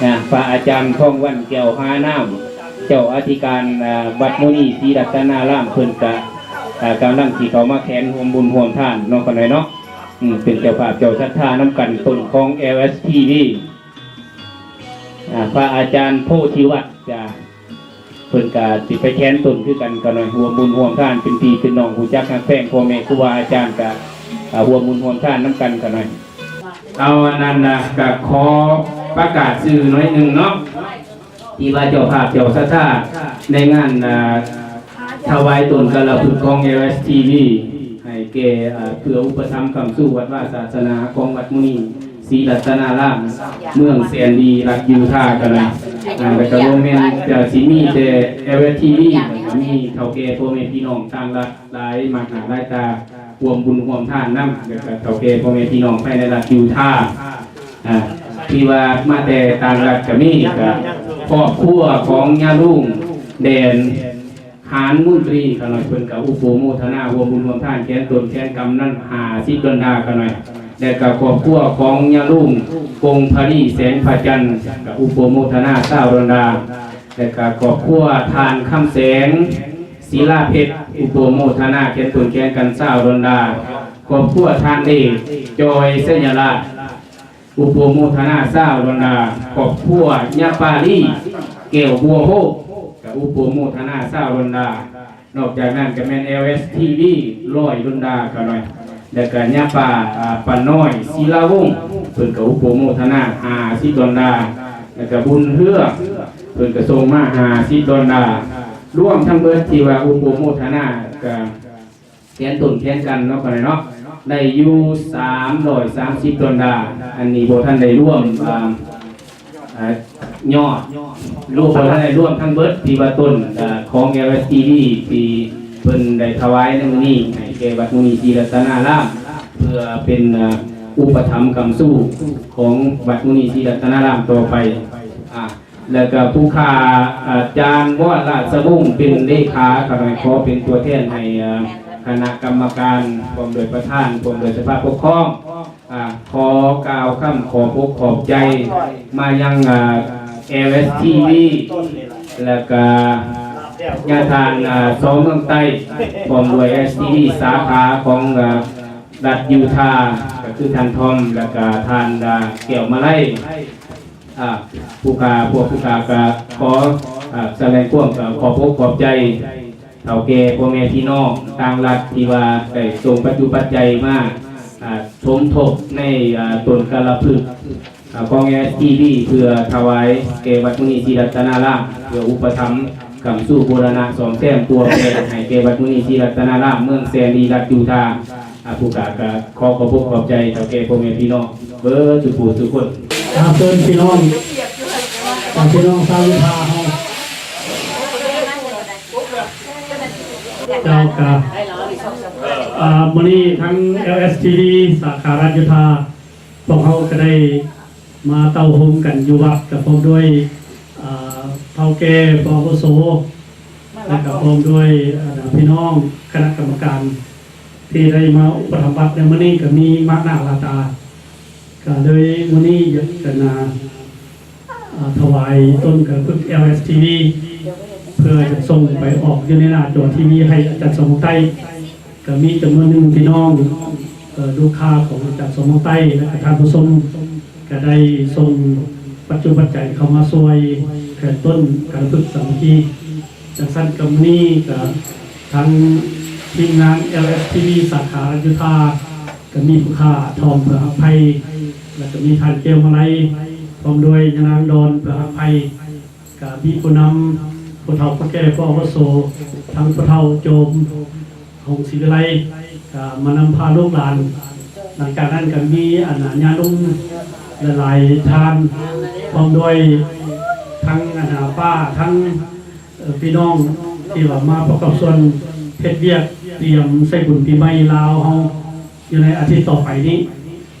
ນະ ພະອາຈານທອງວັນ ແກ້ວຫານາມ ເຈົ້າອະທິການ ອາ ວັດມຸນີສີລັດຕະນາລາມ ເພິ່ນກະ ອາ ກຳລັງຊິເຂົ້າມາແຂນຮ່ວມບຸນຮ່ວມທານເນາະ ຂ້ານ້ອຍເນາະ ອືມ ເປັນເຈົ້າພາບເຈົ້າສັດທານຳກັນ ຕົ້ນຂອງ ແອລເອສ ທີ ວີ ອາ ພະອາຈານໂພທິວັດ ຈະ ເພິ່ນກະຊິໄປແຂນຕົ້ນຄືກັນ ຂ້ານ້ອຍ ຮ່ວມບຸນຮ່ວມທານ ເປັນພີ່ເປັນນ້ອງ ຮູ້ຈັກຮັກແພງພໍ່ແມ່ຄູບາອາຈານ ກະ ອາ ຮ່ວມບຸນຮ່ວມທານນຳກັນ ຂ້ານ້ອຍ. ເອົາ ອັນນັ້ນນະ ກະຂໍປະກາດຊື່ໜ້ອຍໜຶ່ງເນາະ ທີ່ວ່າເຈົ້າພາບເຈົ້າສັດທາໃນງານ ອາ ຖວາຍຕົ້ນກາລະພຶກຂອງ ແອລເອສ ທີ ວີ ໃຫ້ແກ່ ອາ ເພື່ອອຸປະຖຳຄ້ຳຊູວັດວາສາສະໜາຂອງວັດມຸນີ ສີລັດຕະນາລາມ ເມືອງແສນດີ ລັດຢູທາ ກໍໄດ້ ອາ ແລ້ວກໍບໍ່ແມ່ນຈະຊິມີແຕ່ ແອລເອສ ທີ ວີ ແລ້ວກໍມີເຖົ້າແກ່ພໍ່ແມ່ພີ່ນ້ອງຕ່າງລັດຫຼາຍມາກໜ້າຫຼາຍຕາ ຮ່ວມບຸນຮ່ວມທານນຳ ແລ້ວກໍເຖົ້າແກ່ພໍ່ແມ່ພີ່ນ້ອງພາຍໃນລັດຢູທາ ອາ ທີ່ວ່າມາແຕ່ຕ່າງລັດກໍມີ ກໍຄອບຄົວຂອງຍາລຸງແດນ ຫານມຸນຕີ ຂ້ານ້ອຍ ເພິ່ນກໍອຸປະໂມທະນາຮ່ວມບຸນຮ່ວມທານ ແຂນຕົ້ນແຂນກຳນັ້ນ ຫ້າສິບດອນລາ ຂ້ານ້ອຍ ແລະກໍຄອບຄົວຂອງຍາລຸງ ກົງພະລີ ແສງພະຈັນ ກໍອຸປະໂມທະນາ ຊາວດອນລາ ແລະກໍຄອບຄົວທ່ານ ຄຳແສງ ສີລາເພັດ ອຸປະໂມທະນາແຂນຕົ້ນແຂນກຳ ຊາວດອນລາ ຄອບຄົວທ່ານເອກ ຈອຍ ໄຊຍະລາດ ອຸປະໂມທະນາ ຊາວດອນລາ ຄອບຄົວຍາປາລີ ແກ້ວບົວໂຮມ ກໍອຸປະໂມທະນາ ຊາວດອນລາ ນອກຈາກນັ້ນກໍແມ່ນ ແອລເອສ ທີ ວີ ຮ້ອຍດອນລາ ຂ້ານ້ອຍ ແລ້ວກໍຍາປ້າ ອາ ປ້ານ້ອຍ ສີລາວົງ ເພິ່ນກໍອຸປະໂມທະນາ ຫ້າສິບດອນລາ ແລ້ວກໍບຸນເຮືອງ ເພິ່ນກໍສົ່ງມາ ຫ້າສິບດອນລາ ລວມທັງເບິດທີ່ວ່າອຸປະໂມທະນາ ກໍ ແຂນຕົ້ນແຂນກຳເນາະ ຂ້ານ້ອຍເນາະ ໄດ້ຢູ່ສາມຮ້ອຍສາມສິບດອນລາ ອັນນີ້ບໍ່ທັນໄດ້ລວມ ອາ ອາ ຍອດ ລວມ ບໍ່ທັນໄດ້ລວມທັງເບິດທີ່ວ່າຕົ້ນ ອາ ຂອງ ແອລເອສ ທີ ວີ ທີ່ເພິ່ນໄດ້ຖວາຍໃນມື້ນີ້ໃຫ້ແກ່ວັດມຸນີສີລັດຕະນາລາມ ເພື່ອເປັນ ອາ ອຸປະຖຳຄ້ຳຊູຂອງວັດມຸນີສີລັດຕະນາລາມຕໍ່ໄປ ອາ ແລ້ວກໍຜູ້ຂ້າ ອາຈານ ວອນ ລາຊະວົງ ເປັນເລຂາ ຂ້ານ້ອຍຂໍເປັນຕົວແທນໃຫ້ ອາ ຄະນະກຳມະການ ພ້ອມດ້ວຍປະທານ ພ້ອມດ້ວຍສະພາປົກຄອງ ອາ ຂໍກ່າວຄຳຂອບອົກຂອບໃຈມາຍັງ ອາ ແອລເອສ ທີ ວີ ແລ້ວກໍຍາທ່ານ ອາ ສ ເມືອງໃຕ້ ພ້ອມດ້ວຍ ແອລເອສ ທີ ວີ ສາຂາຂອງ ອາ ລັດຢູທາ ກໍຄືທ່ານທອມ ແລ້ວກໍທ່ານ ອາ ແກ້ວມາໄລ ອາ ຜູ້ຂ້າ ພວກຜູ້ຂ້າກໍຂໍ ອາ ສະແດງຄວາມ ອາ ຂອບອົກຂອບໃຈເຖົ້າແກ່ພໍ່ແມ່ພີ່ນ້ອງຕ່າງລັດທີ່ວ່າໄດ້ສົ່ງປັດຈຸປັດໄຈມາ ອາ ສົມທົບໃນ ອາ ຕົ້ນກາລະພຶກ ອາ ຂອງ ແອລເອສ ທີ ວີ ເພື່ອຖວາຍແກ່ວັດມຸນີສີລັດຕະນາລາມ ເພື່ອອຸປະຖຳຄ້ຳຊູບູລະນະສ້ອມແຊມປົວແປງໃຫ້ແກ່ວັດມຸນີສີລັດຕະນາລາມ ເມືອງແສນດີ ລັດຢູທາ ອາ ຜູ້ຂ້າກໍຂໍຂອບອົກຂອບໃຈເຖົ້າແກ່ພໍ່ແມ່ພີ່ນ້ອງເບິດທຸກຜູ້ທຸກຄົນ. ອາ ເຊີນພີ່ນ້ອງ ອາ ພີ່ນ້ອງຊາວຢູທາເຮົາ ເຈົ້າ ກະ ອາ ມື້ນີ້ທັງ ແອລເອສ ທີ ວີ ສາຂາລັດຢູທາ ພວກເຮົາກໍໄດ້ມາເຕົ້າໂຮມກັນຢູ່ວັດ ກໍພ້ອມດ້ວຍ ອາ ເຖົ້າແກ່ຜູ້ອາວຸໂສ ແລະກໍພ້ອມດ້ວຍ ອາ ພີ່ນ້ອງຄະນະກຳມະການ ທີ່ໄດ້ມາອຸປະຖຳວັດໃນມື້ນີ້ກໍມີມາກໜ້າຫຼາຍຕາ ກໍເລີຍມື້ນີ້ຢາກຈະນາ ອາ ຖວາຍຕົ້ນກາລະພຶກ ແອລເອສ ທີ ວີ ເພື່ອຈະສົ່ງໄປອອກຢູ່ໃນໜ້າຈໍທີວີໃຫ້ອາຈານສອງເມືອງໃຕ້ ກໍມີຈຳນວນໜຶ່ງພີ່ນ້ອງ ເອີ ລູກຄ້າຂອງອາຈານສອງເມືອງໃຕ້ ແລະກໍທ່ານຜູ້ຊົມ ກໍໄດ້ສົ່ງປັດຈຸປັດໄຈເຂົ້າມາຊ່ວຍແຂນຕົ້ນກາລະພຶກສາມັກຄີ. ຈັ່ງຊັ້ນກໍມື້ນີ້ກໍທາງທີມງານ ແອລເອສ ທີ ວີ ສາຂາລັດຢູທາ ກໍມີຜູ້ຂ້າທອມ ເຜືອກຮັກໄພ ແລ້ວກໍມີທ່ານແກ້ວມາໄລ ພ້ອມດ້ວຍຍານາງດອນ ເຜືອກຮັກໄພ ກໍມີຜູ້ນຳ ຜູ້ເຖົ້າຜູ້ແກ່ ຜູ້ອາວຸໂສ ທັງຜູ້ເຖົ້າໂຈມ ຫົງສີວິໄລ ກໍມານຳພາລູກຫຼານ. ຫຼັງຈາກນັ້ນກໍມີອັນຍາລຸງຫຼາຍໆທ່ານ ພ້ອມດ້ວຍທັງອັນປ້າ ທັງ ເອີ ພີ່ນ້ອງທີ່ວ່າມາປະກອບສ່ວນເຮັດວຽກຕຽມໃສ່ບຸນປີໃໝ່ລາວເຮົາຢູ່ໃນອາທິດຕໍ່ໄປນີ້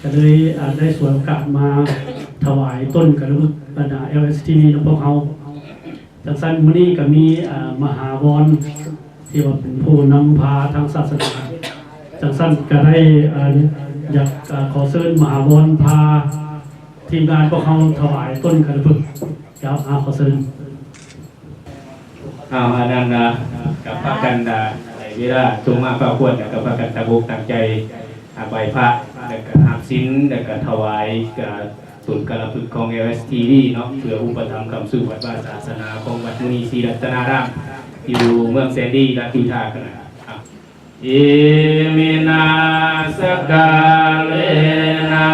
ກໍເລີຍ ອາ ໄດ້ສວຍໂອກາດມາຖວາຍຕົ້ນກາລະພຶກບັນດາ ແອລເອສ ທີ ວີ ນຳພວກເຮົາ. ຈັ່ງຊັ້ນມື້ນີ້ກໍມີ ອາ ມະຫາວອນ ທີ່ວ່າເປັນຜູ້ນຳພາທາງສາສະໜາ. ຈັ່ງຊັ້ນກໍໄດ້ ອາ ຢາກ ອາ ຂໍເຊີນມະຫາວອນພາ ທີມງານພວກເຮົາຖວາຍຕົ້ນກາລະພຶກ. ເຈົ້າ ອາ ຂໍເຊີນ. ເອົາ ອັນນັ້ນນະ ກະພາກັນນະ ໃນເວລາຕົງມາພາຄວນນະ ກະພາກັນຕັ້ງອົກຕັ້ງໃຈ ອາ ໄຫວ້ພະ ແລ້ວກະຮັບສິນ ແລ້ວກະຖວາຍ ກະ ຕົ້ນກາລະພຶກຂອງ ແອລ ເອສ ທີ ວີ ເນາະ ເພື່ອອຸປະຖຳຄ້ຳຊູວັດວາສາສະໜາຂອງວັດມຸນີສີລັດຕະນາຣາມ ຢູ່ເມືອງແສນດີ ລັດຢູທາ ກັນນະ. ອິມິນາສະກາເລນະ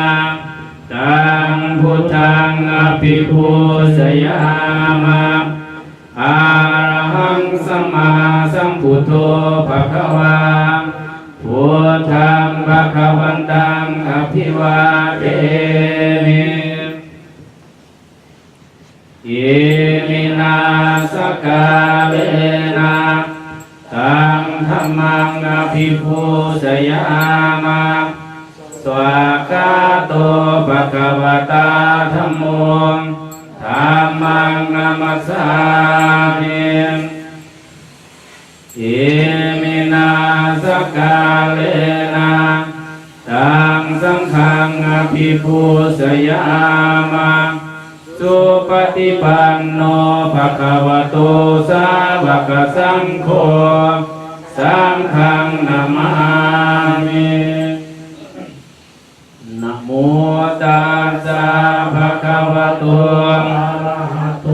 ຕັງພຸດທັງອະພິປູຊະຍາມະ. ອະລະຫັງສຳມາສຳພຸດໂທພະຄະວາ ພຸດທັງພະຄະວັນຕັງອະພິວາເທມິ. ອິມິນາສະກາເລນະ ຕັງທຳມັງອະພິປູຊະຍາມະ. ສວາກຂາໂຕພະຄະວະຕາທຳໂມ ທຳມັງນະມັດສາມິ. ອິມິນາສະກາເລນະ ຕັງສັງຄັງອະພິປູຊະຍາມະ. ສຸປະຕິປັນໂນ ພະຄະວະໂຕ ສາວະກະສັງໂຄ ສັງຄັງນະມາມິ. ນະໂມຕັດສະ ພະຄະວະໂຕ ອະລະຫະໂຕ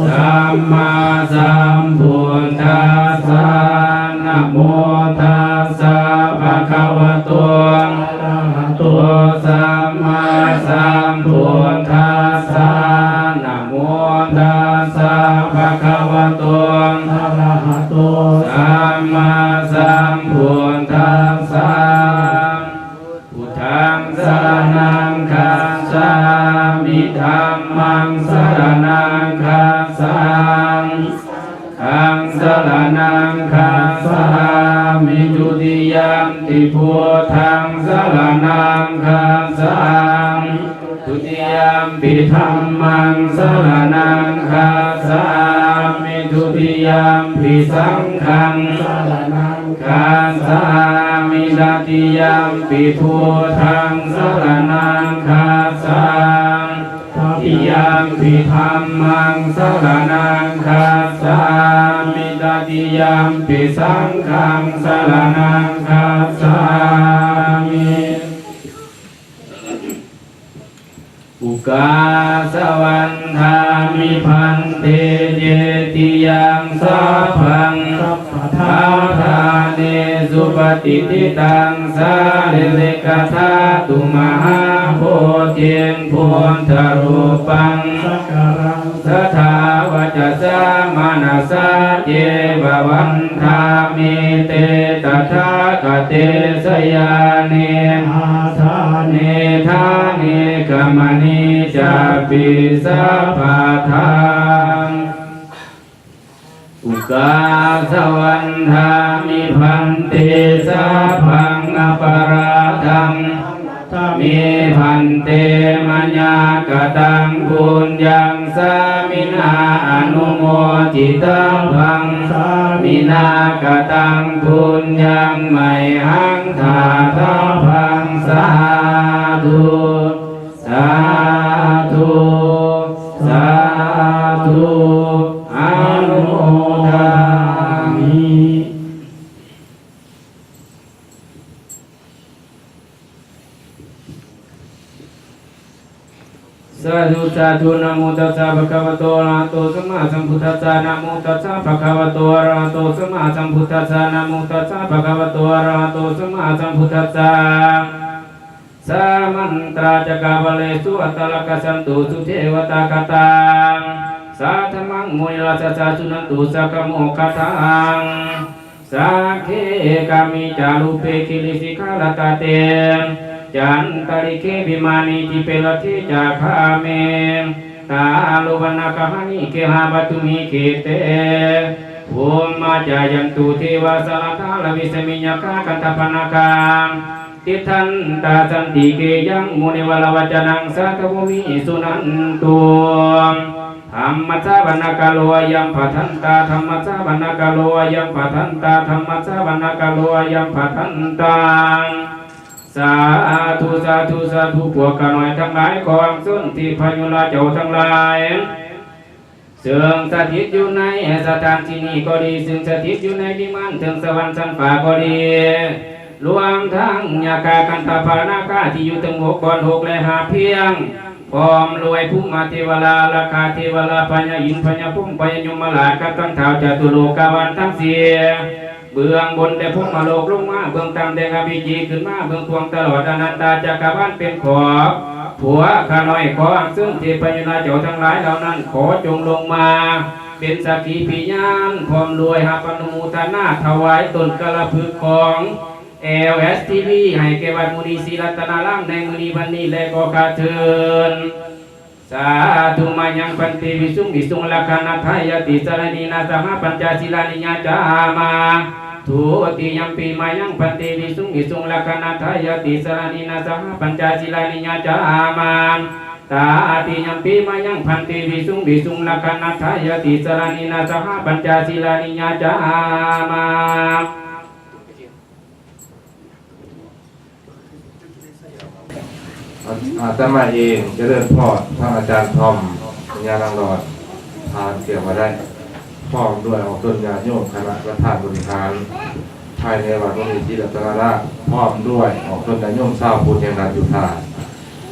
ສຳມາສຳພຸດທັດສະ. ນະໂມຕັດສະ ພະຄະວະໂຕ ອະລະຫະໂຕ ສຳມາສຳພຸດທັດສະ. ນະໂມຕັດສະ ພະຄະວະໂຕ ອະລະຫະໂຕ ສຳມາສຳພຸດທັດສະ. ພຸດທັງສະລະນັງຄັດສາມິ ທຳມັງສະລະນັງຄັດສາມິ ສັງຄັງສະລະນັງຄັດສາມິ ທຸຕິຍຳປິ ພຸດທັງສະລະນັງຄັດສາມິ ທຸຕິຍຳປິ ທຳມັງສະລະນັງຄັດສາມິ ທຸຕິຍຳປິ ສັງຄັງສະລະນັງ ຄັດສາມິ ຕະຕິຍຳປິ ພຸດທັງສະລະນັງຄັດສາມິ ຕະຕິຍຳປິ ທຳມັງສະລະນັງຄັດສາມິ ຕະຕິຍຳປິ ສັງຄັງສະລະນັງຄັດສາມິ. ອຸກາສະວັນທາມິ ພັນເຕ ເຈຕິຍັງ ສັບພັງ ສັບພະທາເນ ສຸປະຕິດທິຕັງ ສາລີລິກະທາຕຸ ມະຫາໂພທິງ ພຸດທະຮູປັງ ສັກກາລັງ ສັດທາ ວະຈະສາ ມະນະສາ ເຈວະວັນທາມິ ເຕ ຕະຖາຄະເຕ ຊະຍານິ ອາຖາເນ ຖານີ ກະມະນີ ຈາປິ ສັບພະທາ ອຸກາສະວັນທາມິ ພັນເຕ ສັບພັງ ອະປະລາທັງ ເມ ພັນເຕ ມະຍາກະຕັງ ປຸນຍັງ ສາມິນາ ອະນຸໂມທິຕະພັງ ສາມິນາ ກະຕັງ ປຸນຍັງ ໄມຫັງ ທາທະພັງ ສາທຸ ສາທຸ ສາທຸ ອະນຸໂມທາມິ. ສາທຸ ສາທຸ ນະໂມຕັດສະ ພະຄະວະໂຕ ອະລະຫະໂຕ ສຳມາສຳພຸດທັດສະ ນະໂມຕັດສະ ພະຄະວະໂຕ ອະລະຫະໂຕ ສຳມາສຳພຸດທັດສະ ນະໂມຕັດສະ ພະຄະວະໂຕ ອະລະຫະໂຕ ສຳມາສຳພຸດທັດສະ. ສາມັນຕະລາຈັກກະວາເລສຸ ອັດຕະລັກຂະສັນຕຸ ສຸເທວະຕາຄະຕັງ ສາທຳມັງ ມຸນີລາຊະສາ ສຸນັນຕຸ ສັກຂະໂມຄະທັງ ສັກເຂກາມິ ຈາລຸເປ ກິລິສິຂາລະຕາເຕ ຈັນຕະລິເຂ ວິມານີ ທິເປລະເທ ຈາຄາເມ ຕາລຸວັນນະກະຫານິ ເກຫາວັດຖຸມິເຂເຕ ພູມມະຈາຍັນຕຸ ເທວາ ສະລະທາລະວິສະມິ ຍັກຂາກັນທະປະນາຄາ ຕິດທັນຕາສັນຕິເກ ຍັງ ມຸນີວະລະວັດຈະນັງ ສາທະໂວ ວິສຸນັນຕຸ. ທຳມັດສະວະນະກາໂລ ອາຍັງພະທັນຕາ ທຳມັດສະວະນະກາໂລ ອາຍັງພະທັນຕາ ທຳມັດສະວະນະກາໂລ ອາຍັງພະທັນຕາ. ສ ສາທຸ ສາທຸ ສາທຸ ພວກຂ້ານ້ອຍທັງຫຼາຍ ຂໍອັນເຊີນເທບພະຍົມລາຊເຈົ້າທັງຫຼາຍ ເຊິ່ງສະຖິດຢູ່ໃນສະຖານທີ່ນີ້ກໍດີ ເຊິ່ງສະຖິດຢູ່ໃນວິມານເທິງສະຫວັນຊັ້ນຟ້າກໍດີ ລວມທັງຍາກາກັນທະພະນາຄາທີ່ຢູ່ເທິງຫົກກ້ອນຫົກ ແລະ ຫ້າພຽງ ພ້ອມດ້ວຍພູມະເທວະລາ ອາລັກຂະເທວະລາ ພະຍາອິນ ພະຍາພົມ ພະຍາຍົມມະລາດ ກັບທັງທ້າວຈະຕຸໂລກະວານທັງສີ່ ເບື້ອງບົນແຕ່ພົມມະໂລກລົງມາ ເບື້ອງຕ່ຳແຕ່ອະວິຊີຂຶ້ນມາ ເບື້ອງກວ້າງຕະຫຼອດອະນັນຕະຈັກກະວານເປັນຂອບ. ພວກຂ້ານ້ອຍຂໍອັນເຊີນເທບພະຍົມລາຊເຈົ້າທັງຫຼາຍເຫຼົ່ານັ້ນ ຂໍຈົ່ງລົງມາເປັນສັກຂີພະຍານ ພ້ອມດ້ວຍຮັບອະນຸໂມທະນາຖວາຍຕົ້ນກາລະພຶກຂອງ ແອລເອສທີວີ ໃຫ້ແກ່ວັດມຸນີສີລັດຕະນາລາມໃນມື້ນີ້ວັນນີ້ ແລະ ກໍກາເຊີນ ສາທຸ ມາຍັງພັນເຕ ວິສຸງ ວິສຸງ ລັກຂະນາທາຍາຕິ ສະລະເນນະ ສະຫະ ປັນຈະສີລານິ ຍາຈາມາ ທຸຕິຍຳປີ ມາຍັງພັນເຕ ວິສຸງ ວິສຸງ ລັກຂະນາທາຍາຕິ ສະລະເນນະ ສະຫະ ປັນຈະສີລານິ ຍາຈາມາ ຕະຕິຍຳປີ ມາຍັງພັນເຕ ວິສຸງ ວິສຸງ ລັກຂະນາທາຍາຕິ ສະລະເນນະ ສະຫະ ປັນຈະສີລານິ ຍາຈາມາ. ອາ ອາຕະມາເອງຈະເລີນພອນ ທັງອາຈານທອມ ຍານາງຫຼອດ ທ່ານແກ້ວມາໄດ້ ພ້ອມດ້ວຍອອກຕົນຍາດໂຍມຄະນະປະທານບໍລິຫານ ພາຍໃນວັດວະນິທິລັດຕະນາລາມ ພ້ອມດ້ວຍອອກຕົນຍາດໂຍມຊາວພຸດແຫ່ງລັດຢູທາ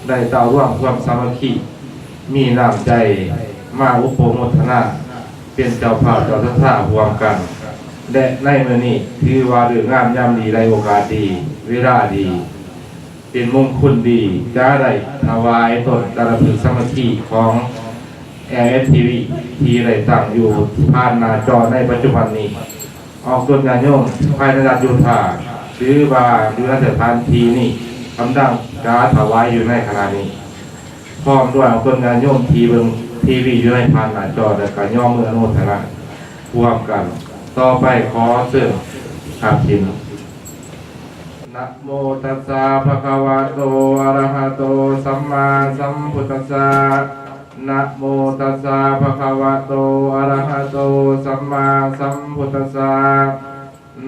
ໄດ້ເຕົ້າລວມຄວາມສາມັກຄີ ມີນ້ຳໃຈມາອຸປະໂມທະນາ ເປັນເຈົ້າພາບເຈົ້າສັດທາຮ່ວມກັນ ແລະ ໃນມື້ນີ້ຖືວ່າເລີກງາມຍາມດີ ໃນໂອກາດດີ ເວລາດີ ເປັນມົງຄຸນດີ ຈະໄດ້ຖວາຍຕົ້ນກາລະພຶກສາມັກຄີຂອງ ແອລເອສທີວີ ທີ່ໄດ້ຕັ້ງຢູ່ຜ່ານໜ້າຈໍໃນປັດຈຸບັນນີ້ ອອກຕົນຍາດໂຍມພາຍໃນລັດຢູທາ ຫຼືວ່າຢູ່ໃນສະຖານທີ່ນີ້ ກຳລັງຈະຖວາຍຢູ່ໃນຂະນະນີ້ ພ້ອມດ້ວຍອອກຕົນຍາດໂຍມທີ່ເບິ່ງທີວີຢູ່ໃນຜ່ານໜ້າຈໍ ແລະ ກໍຍໍມືອະນຸໂມທະນາຮ່ວມກັນ. ຕໍ່ໄປຂໍເຊີນຮັບສິນ. ນະໂມຕັດສະ ພະຄະວະໂຕ ອະລະຫະໂຕ ສຳມາສຳພຸດທັດສະ. ນະໂມຕັດສະ ພະຄະວະໂຕ ອະລະຫະໂຕ ສຳມາສຳພຸດທັດສະ.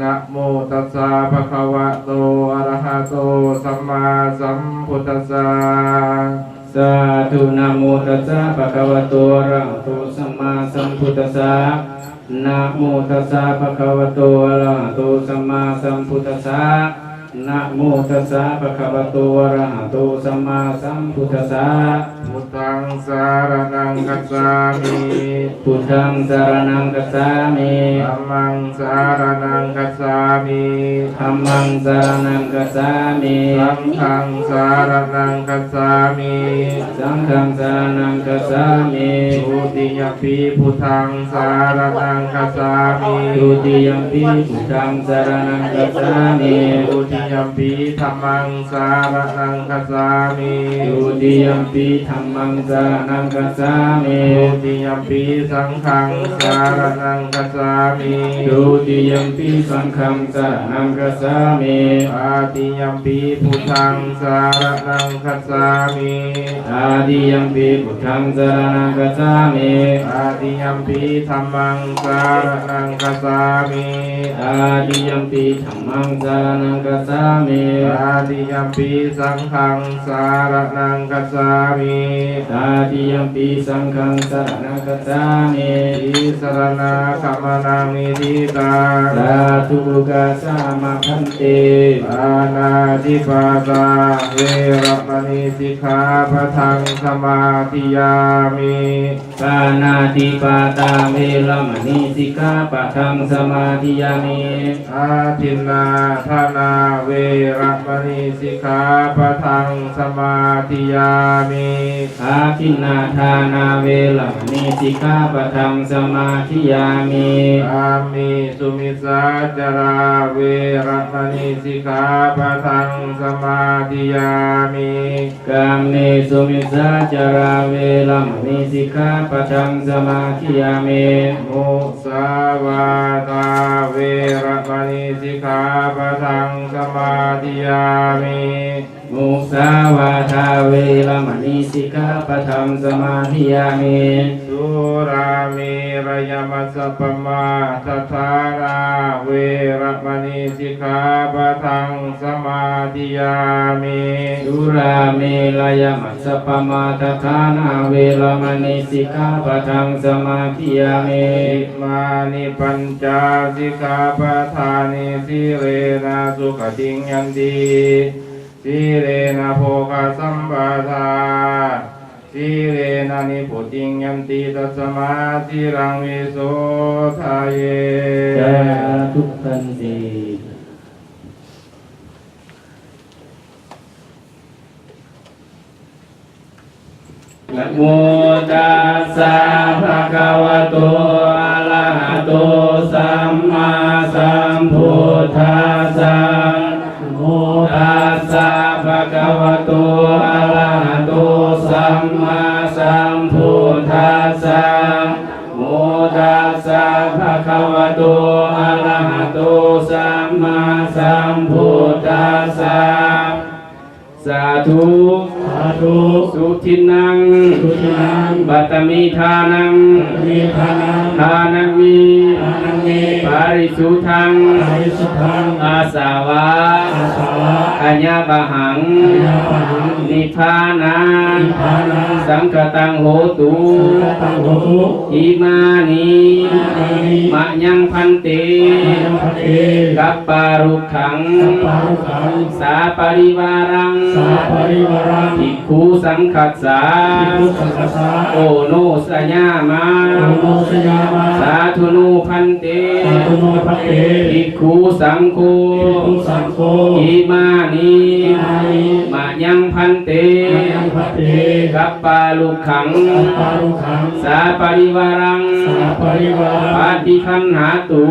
ນະໂມຕັດສະ ພະຄະວະໂຕ ອະລະຫະໂຕ ສຳມາສຳພຸດທັດສະ. ສາທຸ ນະໂມຕັດສະ ພະຄະວະໂຕ ອະລະຫະໂຕ ສຳມາສຳພຸດທັດສະ. ນະໂມຕັດສະ ພະຄະວະໂຕ ອະລະຫະໂຕ ສຳມາສຳພຸດທັດສະ. ນະໂມຕັດສະ ພະຄະວະໂຕ ອະລະຫະໂຕ ສຳມາສຳພຸດທັດສະ. ພຸດທັງສາລະນັງຄັດສາມິ. ພຸດທັງສາລະນັງຄັດສາມິ. ທຳມັງສາລະນັງຄັດສາມິ. ທຳມັງສາລະນັງຄັດສາມິ. ສັງຄັງສາລະນັງຄັດສາມິ. ສັງຄັງສາລະນັງຄັດສາມິ. ທຸຕິຍຳປີ ພຸດທັງສາລະນັງຄັດສາມິ. ທຸຕິຍຳປີ ພຸດທັງສາລະນັງຄັດສາມິ. ທຸຕິຍຳປີ ທຳມັງສາລະນັງຄັດສາມິ. ທຸຕິຍຳປີ ທຳມັງສາລະນັງຄັດສາມິ. ທຸຕິຍຳປີ ສັງຄັງສາລະນັງຄັດສາມິ. ທຸຕິຍຳປີ ສັງຄັງສາລະນັງຄັດສາມິ. ຕະຕິຍຳປີ ພຸດທັງສາລະນັງຄັດສາມິ. ຕະຕິຍຳປີ ພຸດທັງສາລະນັງຄັດສາມິ. ຕະຕິຍຳປີ ທຳມັງສາລະນັງຄັດສາມິ. ຕະຕິຍຳປີ ທຳມັງສາລະນັງຄັດສາມິ. ຕະຕິຍຳປີ ສັງຄັງສາລະນັງຄັດສາມິ. ຕະຕິຍຳປີ ສັງຄັງສາລະນັງຄັດສາມິ. ຕິສະລະນະກຳມະນັງນິທິຕັງ. ສາທຸ ໂອກາສະມະ ພັນເຕ. ປານາຕິປາຕາ ເວລະມະນີ ສິກຂາປະທັງ ສະມາທິຍາມິ. ປານາຕິປາຕາ ເວລະມະນີ ສິກຂາປະທັງ ສະມາທິຍາມິ. ອະທິນນາທານາ ເວລະມະນີ ສິກຂາປະທັງ ສະມາທິຍາມິ. ອະທິນນາທານາ ເວລະມະນີ ສິກຂາປະທັງ ສະມາທິຍາມິ. ກາເມ ສຸມິດສາຈາລາ ເວລະມະນີ ສິກຂາປະທັງ ສະມາທິຍາມິ. ກາເມ ສຸມິດສາຈາລາ ເວລະມະນີ ສິກຂາປະທັງ ສະມາທິຍາມິ. ມຸສາວາທາ ເວລະມະນີ ສິກຂາປະທັງ ສະມາທິຍາມິ. ມຸສາວາທາ ເວລະມະນີ ສິກຂາປະທັງ ສະມາທິຍາມິ. ສຸລາເມລະຍະມັດສະປະມາທະຖານາ ເວລະມະນີ ສິກຂາປະທັງ ສະມາທິຍາ ສຸຣາເມລະຍະມັດຊະປະມາທະຖານາ ເວລະມະນີ ສິກຂາປະທັງ ສະມາທິຍາມິ. ອິມານິ ປັນຈະ ສິກຂາປະທານິ ສີເລນະ ສຸຂະຕິງ ຍັນຕິ ສີເລນະ ໂພຄະສຳປະທາ ສີເລນະ ນິບພຸຕິງ ຍັນຕິ ຕັດສະມາ ສີລັງ ວິໂສທະເຍ. ສາທຸ ທັນຕິ. ນະໂມຕັດສະ ພະຄະວະໂຕ ອະລະຫະໂຕ ສຳມາສຳພຸດທັດສະ. ໂມຕັດສະ ພະຄະວະໂຕ ອະລະຫະໂຕ ສຳມາສຳພຸດທັດສະ. ໂມຕັດສະ ພະຄະວະໂຕ ອະລະຫະໂຕ ສຳມາສຳພຸດທັດສະ. ສາທຸ ສາທຸ ສຸທິນັງ ສຸທິນັງ ປະຕະມິທານັງ ປະຕະມິທານັງ ທານະມິ ທານະມິ ປະລິສຸດທັງ ປະລິສຸດທັງ ອາສະວະ ອາສະວະ ຂະຍະປະຫັງ ຂະຍະປະຫັງ ນິບພານາ ນິບພານາ ສັງຄະຕັງ ໂຫຕຸ ສັງຄະຕັງ ໂຫຕຸ ອິມານິ ອິມານິ ມະຍັງ ພັນເຕ ມະຍັງ ພັນເຕ ກັບປາລຸກ ຂັງ ສາປະລິວາລັງ ສາປະລິວາລັງ ພິກຂຸສັງຄັດສາ ພິກຂຸສັງຄັດສາ ໂອໂນຊະຍາມາ ໂອໂນຊະຍາມາ ສາທຸໂນພັນເຕ ສາທຸໂນພັນເຕ ພິກຂຸສັງໂຄ ພິກຂຸສັງໂຄ ອິມານິ ອິມານິ ມະຍັງພັນເຕ ມະຍັງພັນເຕ ກັບປາລຸກຂັງ ກັບປາລຸກຂັງ ສາປະລິວາລັງ ສາປະລິວາລັງ ປະຕິຄັນຫາຕຸ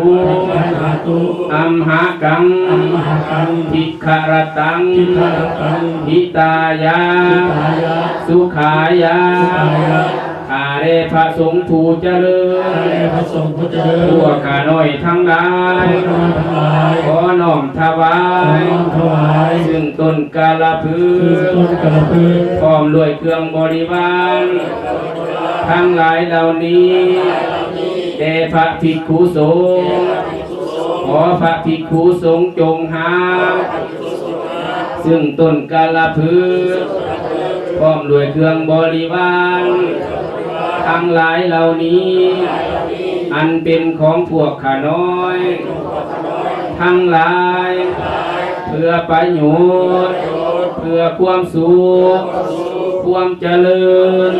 ປະຕິຄັນຫາຕຸ ອັມຫະກັງ ອັມຫະກັງ ທິກຂະຣັດຕັງ ທິກຂະຣັດຕັງ ຫິຕາຍະ ຫິຕາຍະ ສຸຂາຍະ ສຸຂາຍະ ຂ້າແດ່ພະສົງຜູ້ຈະເລີນ ຂ້າແດ່ພະສົງຜູ້ຈະເລີນ ພວກຂ້ານ້ອຍທັງຫຼາຍ ພວກຂ້ານ້ອຍທັງຫຼາຍ ຂໍນ້ອມຖວາຍ ຂໍນ້ອມຖວາຍ ຊຶ່ງຕົ້ນກາລະພຶກ ຊຶ່ງຕົ້ນກາລະພຶກ ພ້ອມດ້ວຍເຄື່ອງບໍລິວານທັງຫຼາຍເຫຼົ່ານີ້ ແດ່ພະພິກຂຸສົງ ຂໍພະພິກຂຸສົງຈົ່ງຮັບ ຊຶ່ງຕົ້ນກາລະພຶກ ພ້ອມດ້ວຍເຄື່ອງບໍລິວານທັງຫຼາຍເຫຼົ່ານີ້ ອັນເປັນຂອງພວກຂ້ານ້ອຍທັງຫຼາຍ ເພື່ອປະໂຫຍດ ເພື່ອຄວາມສຸກ ຄວາມຈະເລີນ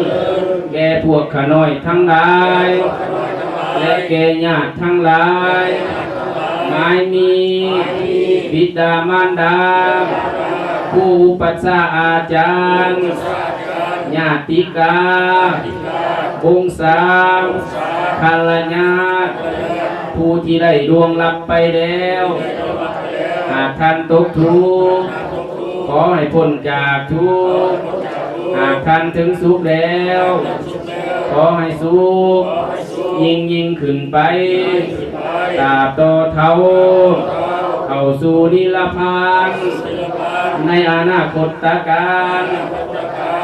ແກ່ພວກຂ້ານ້ອຍທັງຫຼາຍ ແລະ ແກ່ຍາດທັງຫຼາຍ ໝາຍມີ ບິດາມານດາ ຄູອຸປັດຊາອາຈານ ຍາຕິກາ ວົງສາ ຄະລະຍາດ ຜູ້ທີ່ໄດ້ລ່ວງລັບໄປແລ້ວ ຫາກທ່ານຕົກທຸກ ຂໍໃຫ້ພົ້ນຈາກທຸກ ຫາກທ່ານເຖິງສຸກແລ້ວ ຂໍໃຫ້ສຸກ ຍິ່ງໆຂຶ້ນໄປ ຕາບຕໍ່ເທົ່າ ເຂົ້າສູ່ນິລະພານ ໃນອະນາຄົດຕະການ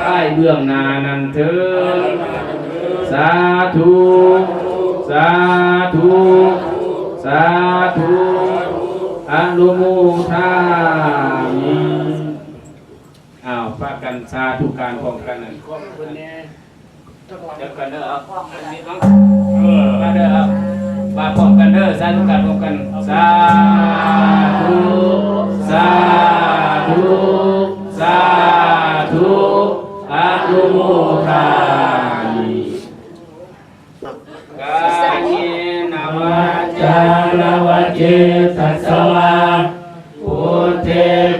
ພາຍເບື້ອງໜ້ານັ້ນເທີ້ນ. ສາທຸ ສາທຸ ສາທຸ ອະນຸໂມທາມິ. ອ້າວ ພາກັນສາທຸການພ້ອມກັນນັ້ນ ດຽວກັນເດີ ເອົາ ເອີ ມາເດີ ເອົາ ມາພ້ອມກັນເດີ ສາທຸການພ້ອມກັນ ສາທຸ ສາທຸ ສາທຸ ອະນຸໂມທາມິ. ກາເຍນະວາຈານະວະເຈຕະສະວາ ພຸດເທ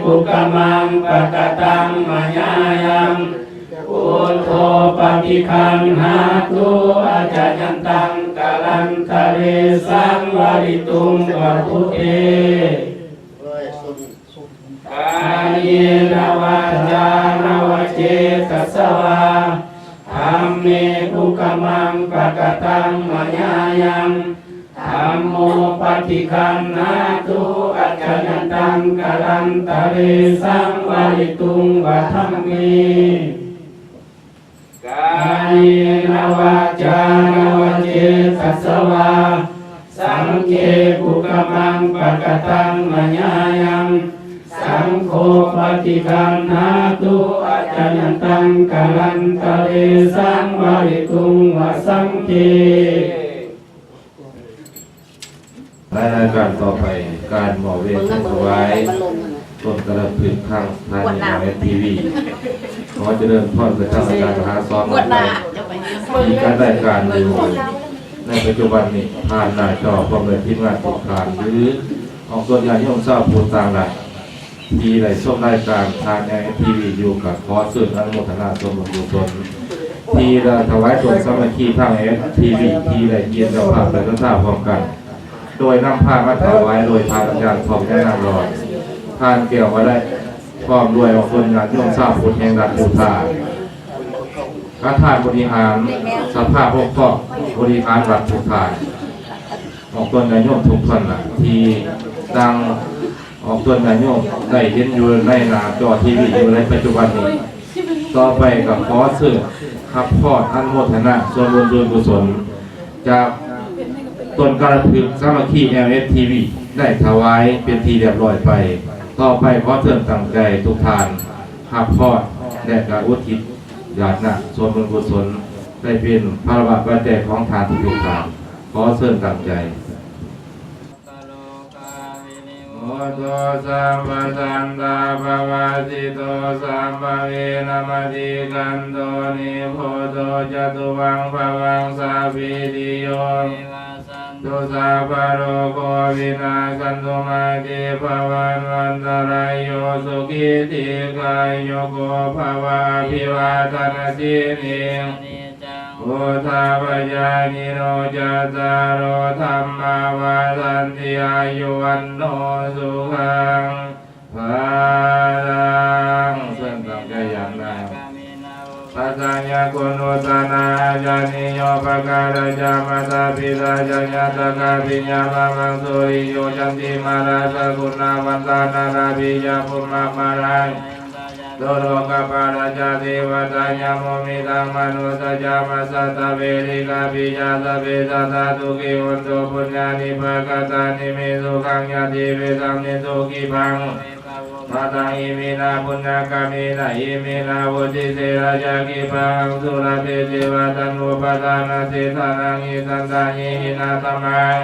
ກຸກະມັງ ປະກະຕັງ ມະຍາຍັງ ພຸດໂທ ປະຕິຄັນຫາຕຸ ອາຈະຍັນຕັງ ກາລັນຕະເລ ສັງວາລິຕຸງ ວາພຸດເທ. ກາເຍນະວາຈານະວະເຈຕະສະວາ ທຳເມ ກຸກະມັງ ປະກະຕັງ ມະຍາຍັງ ທຳໂມ ປະຕິຄັນຫາຕຸ ອາຈະຍັນຕັງ ກາລັນຕະເລ ສັງວາລິຕຸງ ວາທຳເມ. ກາເຍນະວາຈານະວະເຈຕະສະວາ ສັງເຄ ກຸກະມັງ ປະກະຕັງ ມະຍາຍັງ ສັງໂຄປະຕິຄັນຫາຕຸ ອາຈາຍັນຕັງ ກາລັນຕະເລ ສັງວາລິຕຸງ ວະສັງເຄ. ລາຍການຕໍ່ໄປ ການມອບເວນຖວາຍຕົ້ນກາລະພຶກ ທາງສະຖານີ ແອລ ເອສ ທີ ວີ ຂໍຈະເລີນພອນໄປທາງອາຈານມະຫາສອນ ທີ່ຈັດລາຍການຢູ່ໃນປັດຈຸບັນນີ້ ຜ່ານໜ້າຈໍ ພ້ອມດ້ວຍທີມງານທຸກທ່ານ ຫຼື ອອກຕົນຍາດໂຍມຊາວພຸດຕ່າງດ້ານ ທີ່ໄດ້ຊົມລາຍການທາງ ແອລ ເອສ ທີ ວີ ຢູ່ ກໍຂໍເຊີນອະນຸໂມທະນາສ່ວນບຸນກຸສົນ ທີ່ໄດ້ຖວາຍຕົ້ນສາມັກຄີທາງ ແອລ ເອສ ທີ ວີ ທີ່ໄດ້ເປັນເຈົ້າພາບ ແລະ ສັດທາພ້ອມກັນ ໂດຍນຳພາມາຖວາຍໂດຍທ່ານອາຈານ ທອງ ຍານາງລອດ, ທ່ານແກ້ວວະໄລ ພ້ອມດ້ວຍອອກຕົນຍາດໂຍມຊາວພຸດແຫ່ງລັດຢູທາ, ປະທານບໍລິຫານສະພາປົກຄອງບໍລິຫານວັດທຸກທ່ານ, ອອກຕົນຍາດໂຍມທຸກທ່ານທີ່ຕັ້ງ ອອກຕົນຍາດໂຍມໄດ້ເຫັນຢູ່ໃນໜ້າຈໍທີວີຢູ່ໃນປັດຈຸບັນນີ້. ຕໍ່ໄປກໍຂໍເຊີນຮັບພອນອະນຸໂມທະນາສ່ວນບຸນສ່ວນກຸສົນ ຈາກຕົ້ນກາລະພຶກສາມັກຄີ ແອລ ເອສ ທີ ວີ ໄດ້ຖວາຍເປັນທີ່ລຽບລ້ອຍໄປ. ຕໍ່ໄປຂໍເຊີນຕັ້ງໃຈທຸກທ່ານຮັບພອນ ແລະ ກະອຸທິດຢາດນ້ຳສ່ວນບຸນກຸສົນ ໄດ້ເປັນພາລະປັດໄຈຂອງທ່ານທຸກໆທ່ານ. ຂໍເຊີນຕັ້ງໃຈ. ໂມໂຕ ສັບພະສັນຕາ ປະວາສິໂຕ ສັບພະເວ ນະມະຕິກັນໂຕ ນິບພຸດໂຕ ຈະຕຸວັງ ພະວັງ ສາບພີຕິໂຍ ວິວາສັນຕຸ ສັບພະໂລໂກ ວິນາສັນຕຸ ມາເຕ ພະວັດວັນຕະລາຍໂຍ ສຸຂີ ດີຄາຍຸໂກ ພະວະ ອະພິວາທະນະສີລິ ສະນິຈ ຈັງ ວຸດທາປະຈາຍິໂນ ຈັດຕາໂລ ທຳມາ ວັດທັນຕິ ອາຍຸ ວັນໂນ ສຸຂັງ ພະລັງ. ເຊີນຕັ້ງໃຈຢາດນ້ຳ. ປັດຊະຍະຄຸນອຸດຕະນາ ອາຈານິໂຍ ປະກາລະຈາ ມາຕາປິຕາຈາ ຍາຕະກາປິຍາ ພະວັງ ສຸລິໂຍ ຈັນຕິມາ ລາຊະກຸນນາ ວັນຕານາລາປິຍາ ພຸມມະມາລາ ໂຕໂລກະປາລະຈາ ເທວະຕາ ຍາໂມ ມິທັງ ມະນຸດສະຈາ ມະສັດຕະເວລິກາປິຍາ ສັບເພ ສັດຕາ ສຸຂີ ໂຫນຕຸ ປຸນຍານິພາກະຕານິ ເມ ສຸຂັງ ຍາທິເວ ສະມິດທຸ ກິພັງ ພະຕັງ ອິມິນາ ປຸນຍະກາມິນາ ອິມິນາ ວຸດທິເສນະ ຍາກິພັງ ສຸລະເພ ເທວະຕະນຸປະທານະ ເສດຖານັງ ອິທັນຕາ ເຍຫິນາ ທຳມັງ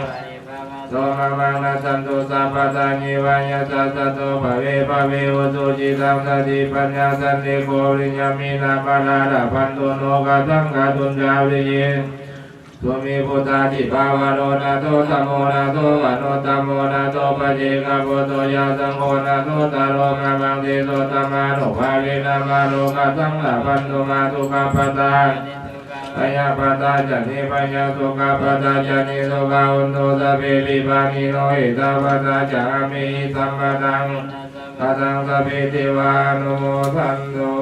ໂສ ມະມັງ ນັດສັນຕຸ ສັບພະທາ ເຍ ວາ ຍັດສະ ສັດໂຕ ພະເວ ພະເວ ໂຫຕຸ ຈິຕັງ ສະຕິ ປັນຍາ ສັນຕິ ໂກ ວິລິຍະ ມີ ນາ ມາ ລາ ລະພັນຕຸ ໂນ ຄະ ສັງ ຄະ ຕຸນ ຈາ ວະລິ ເຍ ສຸ ມີ ພຸດທາທິ ພາວະໂລ ນາໂທ ທຳໂມ ນາໂທ ອະນຸດຕະໂມ ນາໂທ ປະເຈກະປຸດໂຕ ຍະ ສັງໂຄ ນາໂທ ຕະໂລ ມະ ມັງ ເຕ ໂສ ທຳມານຸພາເວນະ ມາ ໂລ ຄະ ສັງ ລະພັນຕຸ ມາ ທຸກຂະ ປະທາ ພະຍາ ປະທາ ຈະ ນິ ພະຍາ ໂສ ກະ ປະທາ ຈະ ນິ ໂສ ກະ ໂຫນຕຸ ສະເພ ພິບານີໂນ ເອຕາ ປະທາ ຈະ ອາເມ ຫິ ສຳປະທັງ ກະ ທັງ ສະເພ ເທວາ ອະນຸໂມທັນຕຸ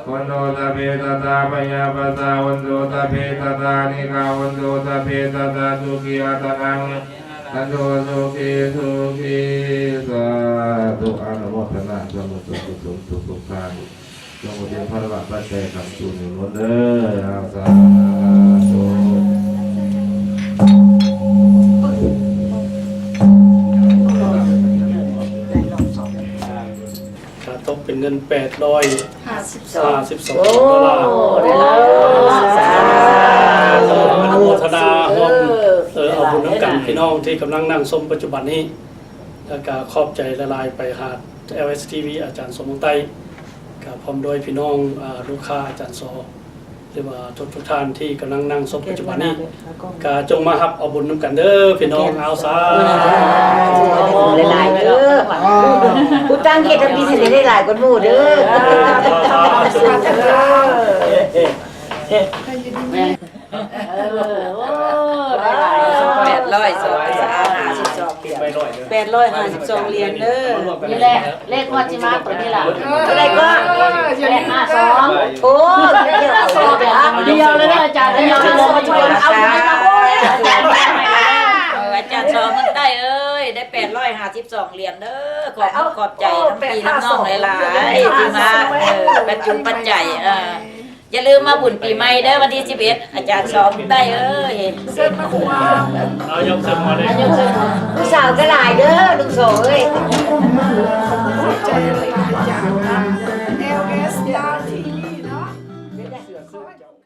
ໂຫນຕຸ ສະເພ ສັດຕາ ພະຍາ ປະຊາ ໂຫນຕຸ ສະເພ ສັດຕາ ນິກາ ໂຫນຕຸ ສະເພ ສັດຕາ ສຸຂີ ອັດຕະນັງ ຮັນຕຸ ສຸຂີ ສຸຂີ ສາທຸ ອະນຸໂມທະນາ ສ່ວນບຸນສ່ວນກຸສົນທຸກໆທ່ານ ຈົ່ງບໍ່ເປັນພາລະປັດໄຈຄ້ຳຊູໜູນເດີ ເອົາ ສາທຸ ກະຕົກເປັນເງິນແປດຮ້ອຍຫ້າສິບສອງ ຫ້າສິບສອງ ໂອ້ ໂດລາ ສາທຸ ອະນຸໂມທະນາຮ່ວມ ເອີ ເອົາບຸນນຳກັນ ພີ່ນ້ອງທີ່ກຳລັງນັ່ງຊົມປັດຈຸບັນນີ້ ແລ້ວກະຂອບໃຈຫຼາຍໆໄປຫາ ແອລ ເອສ ທີ ວີ ອາຈານ ສົມ ເມືອງໃຕ້ ກະພ້ອມດ້ວຍພີ່ນ້ອງ ອາ ລູກຄ້າອາຈານ ສ ຫຼືວ່າທຸກໆທ່ານທີ່ກຳລັງນັ່ງຊົມປັດຈຸບັນນີ້ ກະຈົ່ງມາຮັບເອົາບຸນນຳກັນເດີພີ່ນ້ອງ ເອົາ ສາທຸ ຫຼາຍໆເດີ ຜູ້ຕັ້ງເຮັດທຳອິດໃຫ້ໄດ້ຫຼາຍກວ່າໝູ່ເດີ ສາທຸ ເອີ ໂອ້ ຫຼາຍໆ ແປດຮ້ອຍຫ້າສິບສອງ ແປດຮ້ອຍຫ້າສິບສອງຫຼຽນເດີ ນີ້ແຫຼະ ເລກງວດຊິມາຕົວນີ້ລະ ເທົ່າໃດກໍ ແປດຫ້າສອງ ໂອ້ ດຽວເອົາດຽວເລີຍອາຈານ ດຽວເອົາ ອາຈານ ສ ເມືອງໃຕ້ເອີຍ ໄດ້ແປດຮ້ອຍຫ້າສິບສອງຫຼຽນເດີ ຂອບ ຂອບໃຈນຳພີ່ນຳນ້ອງຫຼາຍໆ ທີ່ມາ ເອີ ປັດຈຸປັດໄຈ ເອີ ຢ່າລືມມາບຸນປີໃໝ່ເດີ ວັນທີສິບເອັດ ອາຈານສອບໄດ້ເອີຍ. ເຊີນມາຄົວ ເອົາ ຍົກເຊີນມາເລີຍ ຜູ້ສາວກໍຫຼາຍເດີ ລຸງໂສເອີຍ. ຂອບໃຈຫຼາຍໆ ຈາກທາງ ແອລເອສ ລາວ ທີ ເນາະ.